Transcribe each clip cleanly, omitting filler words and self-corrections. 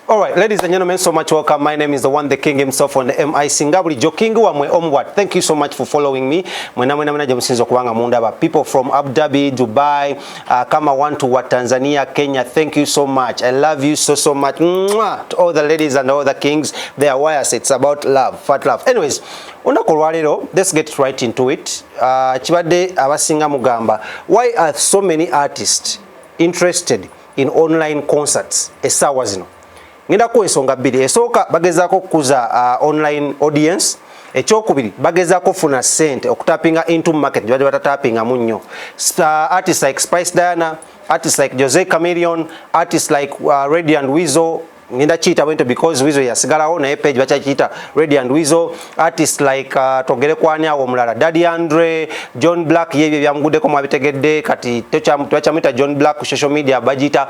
All right, ladies and gentlemen, so much welcome. My name is the one, the king himself on the MIC. Nga bulijjo king wamwe omwat. Thank you so much for following me. Mwena mwena mwena gye okubanga mundaba. People from Abu Dhabi, Dubai, kama wantu wa Tanzania, Kenya, thank you so much. I love you so so much. Mwah! To all the ladies and all the kings, they are wires. It's about love, fat love. Anyways, olunaku olwaleero, let's get right into it. Kibadde abasinga mugamba, why are so many artists interested in online concerts essaawa zino? Ngenda kuwa ensonga bbiri. Esooka, bagezaako okukuza online audience. Ekyokubiri, bagezaako okufuna ssente okutapinga into market gyebadde batatapingamu nnyo. Artists like Spice Diana, artists like Jose Chameleone, artists like Radio and Weasel, ngenda kiyita bwento because Weasel yasigalawo naye page bakyakiyita Radio and Weasel. Artists like twogere kwani awo omulala, Daddy Andre, John Black, yebyo byamuguddeko mwabitegedde. Kati tebakyamuyita John Black ku social media, bagiyita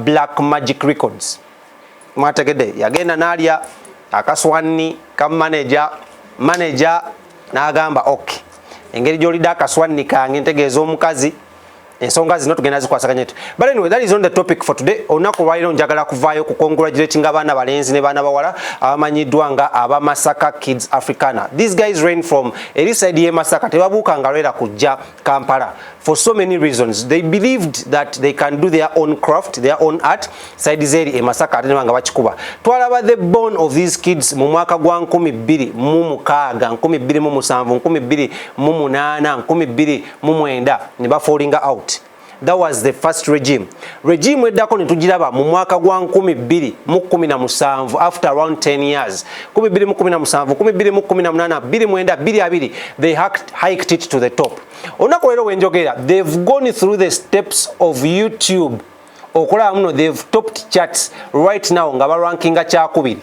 Black Magic Records. Mwategedde, yagenda n'alya akaswanni ka manager, manager n'agamba, "Ok, engeri gy'olidde akaswanni kange, ntegeeza omukazi, ensonga zino tugenda zikwasaganya tu." But anyway, that is on the topic for today. Olunaku olwaliro njagala kuvaayo ku congratulating abaana balenzi ne baana bawala abamanyiddwa nga aba Masaka Kids Africana. These guys reign from eri side ye Masaka, tebabuukanga lwera kujja Kampala for so many reasons. They believed that they can do their own craft, their own art, side zeri e Masaka, ate nga bakikuba. Twalaba the born of these kids mu mwaka gwa 2006, 2007, 2008, 2009 ne bafallinga out. That was the first regime. Regime eddako ne tugiraba mu mwaka gwa 2017, after around 10 years, 2017, 2018, 29, 20, they hiked it to the top. Olunaku leero wenjogera, they've gone through the steps of YouTube okulaba muno. They've topped charts right now nga barankinga kyakubiri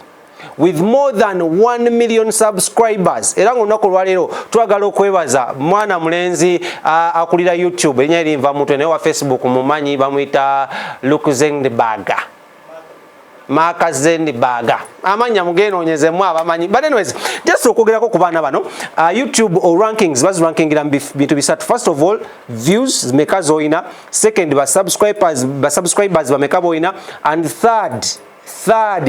with more than 1 million subscribers. Era nga olunaku olwaleero twagala okwebaza mwana mulenzi akulira YouTube, erinnya erinva mutwe, naye wa Facebook mumanyi, bamuyita Luxemburg, Mark Zuckerberg. Amanya mugenoonyezemu abamanyi. But anyways, just okwogerako ku baana bano, YouTube or rankings bazirankingira mu bintu bisatu. First of all, views meka zoyina. Second, ba subscribers bameka boyina. And third,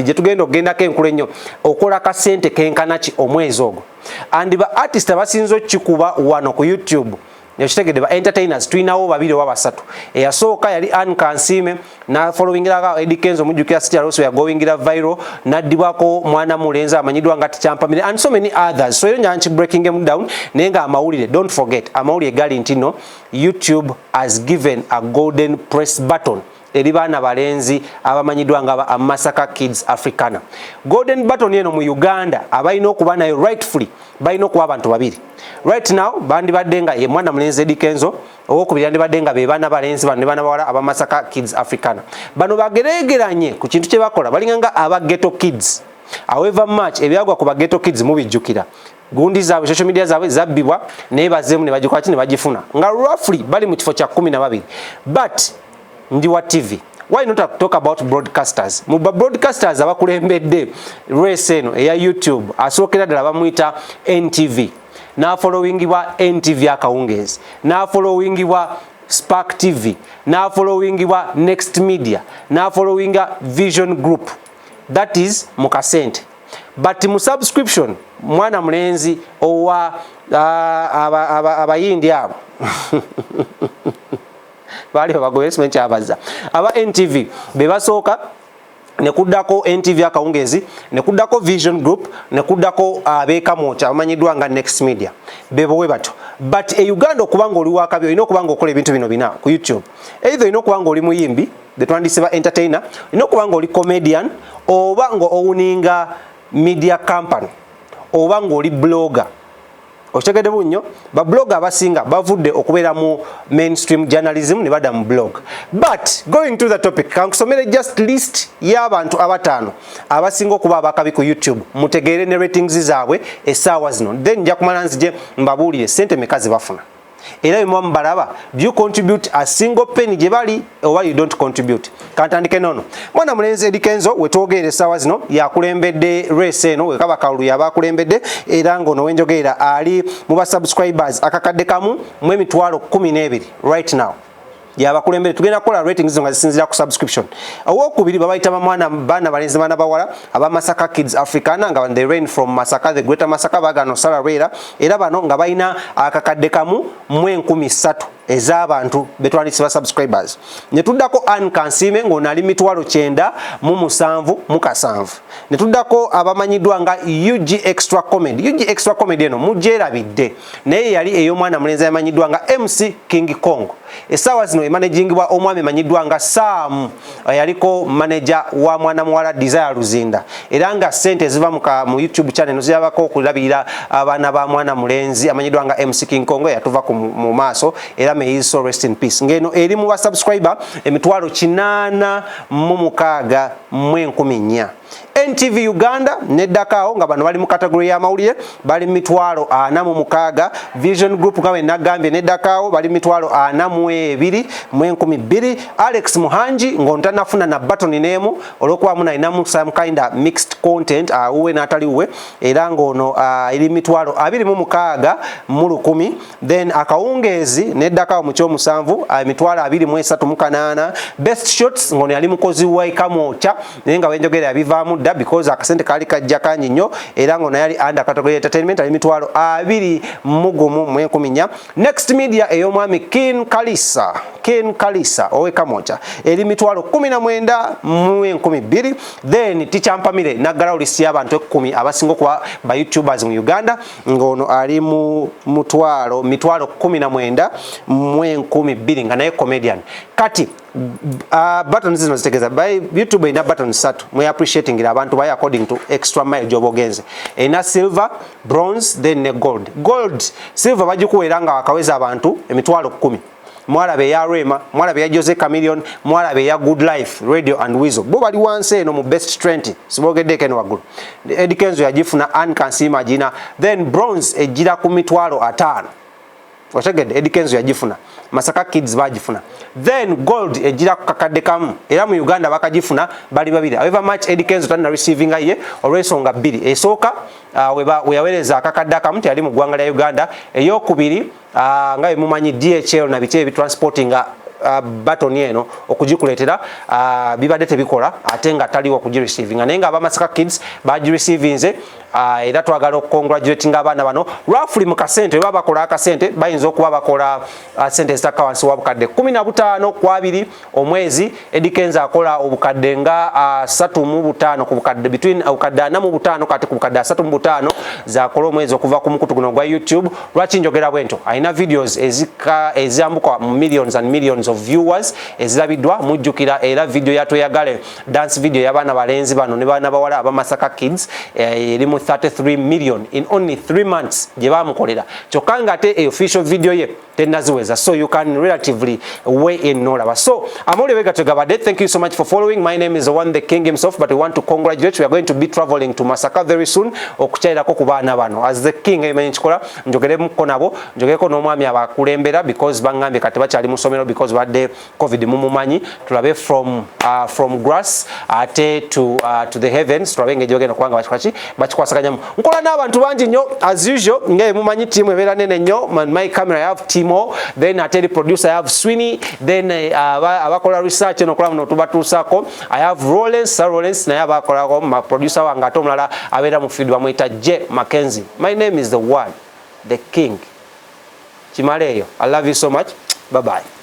gye tugenda okugendako enkulu ennyo, okola kasente kenkana ki omwezi ogwo. And ba artist abasinze okukikuba wano ku YouTube, ekitegedde, ba entertainers, tulinawo babiri oba basatu. Eyasooka yali Anne Kansiime, nafollowingirako Eddy Kenzo, mujjukira Sitya Loss yagoingira viral, naddibwako mwana mulenzi amanyiddwa nga Tichampamire, and so many others. So era njala nki breaking them down, naye nga amawulire, don't forget, amawulire gali nti no YouTube has given a golden press button eri baana balenzi abamanyiddwa nga Masaka Kids Africana. Golden button eno mu Uganda abalina okuba nayo rightfully balina okuba abantu babiri. Right now bandibadde nga ye mwana mulenzi Eddy Kenzo, owokubiri yandibadde nga be baana balenzi bano ne baana bawala aba Masaka Kids Africana. Bano bageregeranye ku kintu kye bakola, balinga nga aba Ghetto Kids. However much ebyagwa ku ba Ghetto Kids mubijjukira, gundi zaabwe, social media zaabwe zabbibwa, naye bazeemu ne bagikwaki ne bagifuna, nga roughly bali mu kifo kya 12. But ndi wa TV, why not talk about broadcasters? Mu ba broadcasters abakulembedde race eno eya YouTube, asookera ddala bamuyita NTV, n'afollowingibwa NTV akawungeezi, n'afollowingibwa Spark TV, n'afollowingibwa Next Media, n'afollowinga Vision Group. That is mu kasente. But mu subscription, mwana mulenzi owa abayindi abo baali babagobe, simanyi kyabaza, aba NTV be basooka, nekuddako NTV akawungeezi, nekuddako Vision Group, nekuddako abeekamwokya abamanyiddwa nga Next Media. Bebowe batyo. But e Uganda, okuba nga oli wakabi, olina okuba nga okola ebintu bino bina ku YouTube. Either olina okuba nga oli muyimbi, betwandise ba entertainer, olina okuba nga oli comedian, oba nga owninga media company, oba nga oli blogger. Okitegedde bunnyo? Ba blogger abasinga bavudde okubeera mu mainstream journalism ne badda mu blog. But going to the topic, kankusomere just list y'abantu abataano abasinga okuba abakabi ku YouTube, mutegeere ne ratings zaabwe essaawa zino. Then nja kumala nzije mbabuulire sente meka ze bafuna, era byemuba mubalaba, do you contribute a single penny gye bali oba you don't contribute? Kantandike nono mwana mulenzi Eddy Kenzo. Wetwogerera essaawa zino yakulembedde race eno, wekaba kalulu yaba akulembedde, era ng'ono wenjogerera ali mu ba subscribers 112,000 right now. Yabakulembere tugenda kukola ratings nga zisinzira ku subscription. Owokubiri babayita bamwana, baana balenzi, baana bawala aba Masaka Kids Africana, nga they reign from Masaka, the Greater Masaka. Bagano sala era bano nga balina 1,003 ez'abantu betwandise ba subscribers. Ne tuddako Ann Kansime, ng'ono ali 97,707. Ne tuddako abamanyiddwa nga UG Extra Comedy. UG Extra Comedy eno mugyerabidde, naye yali ey'omwana mulenzi amanyiddwa nga MC King Kong. Essaawa zino emanagingibwa omwami emanyiddwa nga Sam, yaliko manager wa mwana muwala Desire Luzinda, era nga sente eziva mu YouTube channel ziyabako okulabirira abaana ba mwana mulenzi amanyiddwa nga MC King Kong yatuva mu maaso, era may his soul rest in peace. Ngeno eri mu ba subscriber 886,400. NTV Uganda neddakaawo, nga bano bali mu category y'amawulire, bali 46,000. Vision Group, nga bwe nagambye, neddakaawo, bali 42,200. Alex Muhangi, ng'ono tannafuna na button n'emu olw'okuba muna alinamu some kind of mixed content, awuwe n'atali wuwe, era ng'ono eri 26,100. Then Akawungeezi neddakaawo mu kyomusanvu, 23,800. Best Shots, ng'ono yali mukozi wa Ikamwokya, naye nga wenjogera yabivaamu dda because akasente kaali kajja kangi nnyo, era ng'ono yali under category entertainment, ali 21,014. Next Media ey'omwami Kin Kalisa, Kin Kalisa ow'e Kamwokya, eri 19,200. Then Tikyampamire naggalawo list y'abantu 10 abasinga okuba ba YouTubers mu Uganda, ng'ono ali mu 19,200, nga naye comedian. Kati buttons zino zitegeeza YouTube erina buttons ssatu mwe appreciating abantu bayo according to extra mile gy'oba ogenze. Erina silver, bronze, then ne gold. Gold, silver bagikuweera nga wakaweza abantu 10,000. Mwalaba eya Rema, mwalaba eya Jose Chameleone, mwalaba eya Good Life Radio and Weasel, bo bali wansi eno mu best 20, sibogeddeko eno waggulu. Eddy Kenzo yagifuna, Ann Kansiima agina. Then bronze ejjira ku 50,000, otegedde? Eddy Kenzo yagifuna, Masaka Kids bagifuna. Then gold ejjira ku 1,000, era mu Uganda bakagifuna bali babiri. However much Eddy Kenzo tanna receivinga ye olw'ensonga bbiri. Esooka, weyaweereza 1,000 teyali mu ggwanga lya Uganda. Eyokubiri, nga bwemumanyi, DHL na biki ebitransportinga button eno okugikuleetera bibadde tebikola, ate nga taliwo okugireceivinga, naye nga Abamasaka Kids bagireceivinze. Era twagala okucongratulatinga abaana bano. Roughly mu kasente bwe bakola akasente, bayinza okuba bakola sente ezitakka wansi wa 15,000 ku 20 omwezi. Eddy Kenzo akola obukadde nga 35 ku bukadde, between 45,000 kati ku 35,000 zakola omwezi okuva ku mukutu guno gwa YouTube. Lwaki njogera bwentyo? Alina videos ezambuka mu millions and millions of viewers ezirabiddwa. Mujjukira era video yatweyagale dance video y'abaana balenzi bano ne baana bawala Abamasaka Kids, eri mu 33 million in only 3 months gye bamukolera, kyokka nga ate official video ye tenaziweza. So you can relatively weigh in nolaba. So amawulire bwe gatyo gabadde. Thank you so much for following. My name is the one, the king himself, but we want to congratulate. We are going to be traveling to Masaka very soon okukyalirako ku baana bano. As the king, emanyi nkikola, njogeremuko nabo, njogereko n'omwami abakulembera, because baŋŋambye kati bakyali mu ssomero because badde COVID, mumumanyi. Tulabe from grass ate to the heavens, tulabe engeri gyebagenda kubanga bakikolaki, bakikwasaganyamu. Nkola n'abantu bangi nnyo as usual, nga mumanyi tiimu ebeera nene nnyo. My camera, I have Timo, then ate eri producer I have Sweeney, then abakola research eno okola muno tubatuusako I have Rollins, Sir Rollins, naye abakolako ma producer wange, ate omulala abeera mu field bamuyita J Mackenzie. My name is the one, the king. Kimaleeyo. I love you so much. Bye bye.